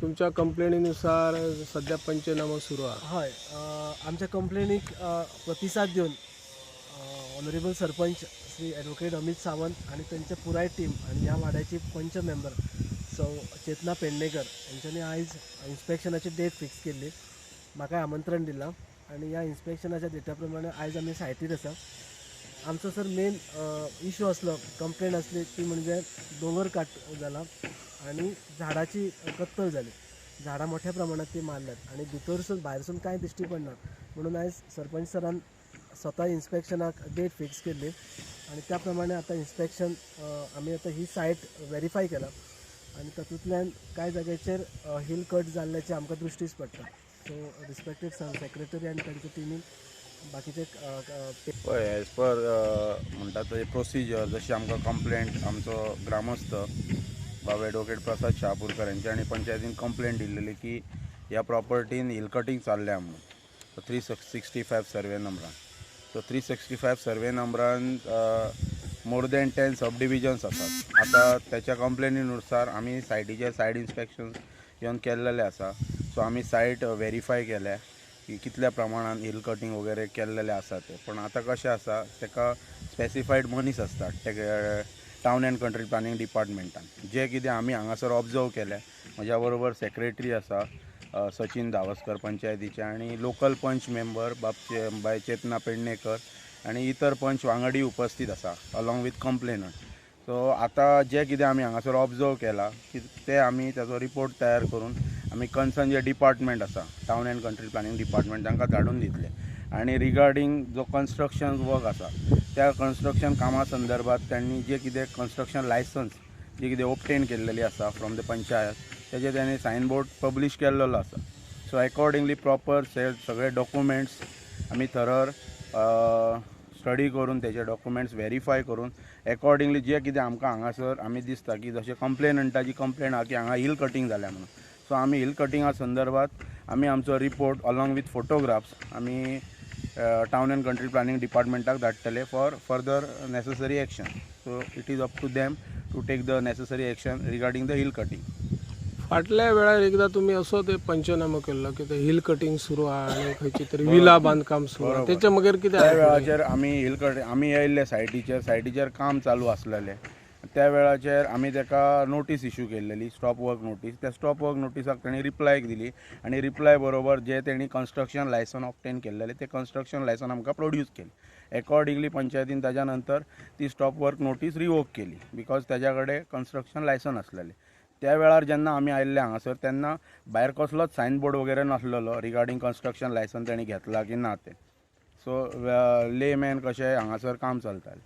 तुमच्या कंप्लेनीनुसार सध्या पंचनामो सुरू आहा. हय, आमच्या कंप्लेनीक प्रतिसाद दिवन ऑनरेबल सरपंच श्री एडवोकेट अमित सावंत आनी तांचे पुराय टीम आनी ह्या वाड्याची पंच मेंबर सौ चेतना पेडणेकर हेंच्यांनी आयज इन्स्पेक्शनाची डेट फिक्स केल्ली. म्हाका आमंत्रण दिलां आनी ह्या इन्स्पेक्शनाच्या डेटा प्रमाणे आयज आमी सायटीर आसा. आमचो सर मेन इशू आसलो, कंप्लेन आसली ती म्हणजे दोंगर काट जाला आनी झाडाची कत्तल जाली. झाडां मोठ्या प्रमाणात ती मारल्यात आनी भितरसून भायरसून कांय दिश्टी पडना म्हणून आयज सरपंच सरान स्वता इन्स्पेक्शनाक डेट फिक्स केल्ली आनी त्या प्रमाणे आतां इन्स्पेक्शन आमी आतां ही सायट वेरीफाय केला आनी तातूंतल्यान कांय जाग्याचेर हिल कट जाल्ल्याचें आमकां दृश्टीस पडटा. सो रिस्पेक्टेड सेक्रेटरी आनी तांच्या टिमीन बाकीचे पळय, एज पर म्हणटा ते प्रोसिजर, जशी आमकां कंप्लेंट आमचो ग्रामस्थ बाब एडवोकेट प्रसाद शहापूरकर यांच्या आनी पंचायतीन कंप्लेंट दिल्लेली की ह्या प्रॉपर्टीन हिल कटींग चालल्या म्हणून 365 सर्वे नंबरान. सो 365 सर्वे नंबरान मोर दॅन 10 सब डिविजन्स आसात. आतां त्याच्या कंप्लेनीनुसार आमी सायटीचेर सायड इन्स्पेक्शन येवन केल्लेले आसा. सो आमी सायट वेरीफाय केल्या की कितल्या प्रमाणान हिल कटींग वगैरे केल्लेले आसा ते. पण आतां कशें आसा, ताका स्पेसिफायड मनीस आसता ते टावन अँड कंट्री प्लॅनिंग डिपार्टमेंटान. जे कितें आमी हांगासर ऑब्जर्व केलें, म्हज्या बरोबर सेक्रेटरी आसा सचिन धावस्कर पंचायतीचे आनी लोकल पंच मेंबर बाब बाय चेतना पेडणेकर आनी इतर पंच वांगडी उपस्थित आसा अलॉंग विथ कंप्लेनंट. सो आतां जें कितें आमी हांगासर ऑब्जर्व केलां की ते आमी ताजो रिपोर्ट तयार करून आमी कन्सर्न जे डिपार्टमेंट आसा, town and country planning department, तांकां धाडून दितले. आनी रिगार्डींग जो कन्स्ट्रक्शन वर्क आसा, त्या कन्स्ट्रक्शन कामा संदर्भात त्यांनी जे कितें कन्स्ट्रक्शन लायसन्स जे कितें ऑब्टेन केल्लेली आसा फ्रॉम the panchayat, तेजे त्यांनी सायन बोर्ड पब्लीश केल्लेलो आसा. सो एकॉर्डिंगली प्रॉपर सगळे डॉक्युमेंट्स आमी थरर स्टडी करून, तेजे डॉक्युमेंट्स वेरीफाय करून, एकॉर्डिंगली जे कितें आमकां हांगासर आमी दिसता की जशें कंप्लेनंटाची कंप्लेन आहा की हांगा हिल कटींग जाल्या म्हणून, सो आमी हिल कटिंगा संदर्भात आमी आमचो रिपोर्ट अलॉंग विथ फोटोग्राफ्स आमी टावन अँड कंट्री प्लॅनिंग डिपार्टमेंटाक धाडटले for further necessary action. So it is up to them to take the necessary action regarding the hill cutting. फाटल्या वेळार एकदा तुमी असो ते पंचनामो केल्लो की ते हिल कटींग सुरू आहा आनी खंयची तरी विला बांदकाम सुरू आहा. तेच्या मगेर कितें त्या जालें? वेळाचेर आमी हिल कट आमी येयल्ले सायटीचेर, सायटीचेर काम चालू आसलेलें. त्या वेळाचेर आमी ताका नोटीस इशू केल्लेली, स्टॉप वर्क नोटीस. त्या स्टॉप वर्क नोटीसाक तेणी रिप्लाय दिली आनी रिप्लाय बरोबर जे तेणी कन्स्ट्रक्शन लायसन ऑब्टेन केल्लेलें तें कन्स्ट्रक्शन लायसन आमकां प्रोड्यूस केलें. एकॉर्डिंगली पंचायतीन ताज्या नंतर ती स्टॉप वर्क नोटीस रिवोक केली because ताज्या कडेन कन्स्ट्रक्शन लायसन आसलेलें. त्या वेळार जेन्ना आमी आयिल्ले हांगासर तेन्ना भायर कसलोच सायन बोर्ड वगैरे नासलेलो रिगार्डींग कन्स्ट्रक्शन लायसन तेणी घेतला की ना तें. सो लेमॅन कशें हांगासर काम चलतालें.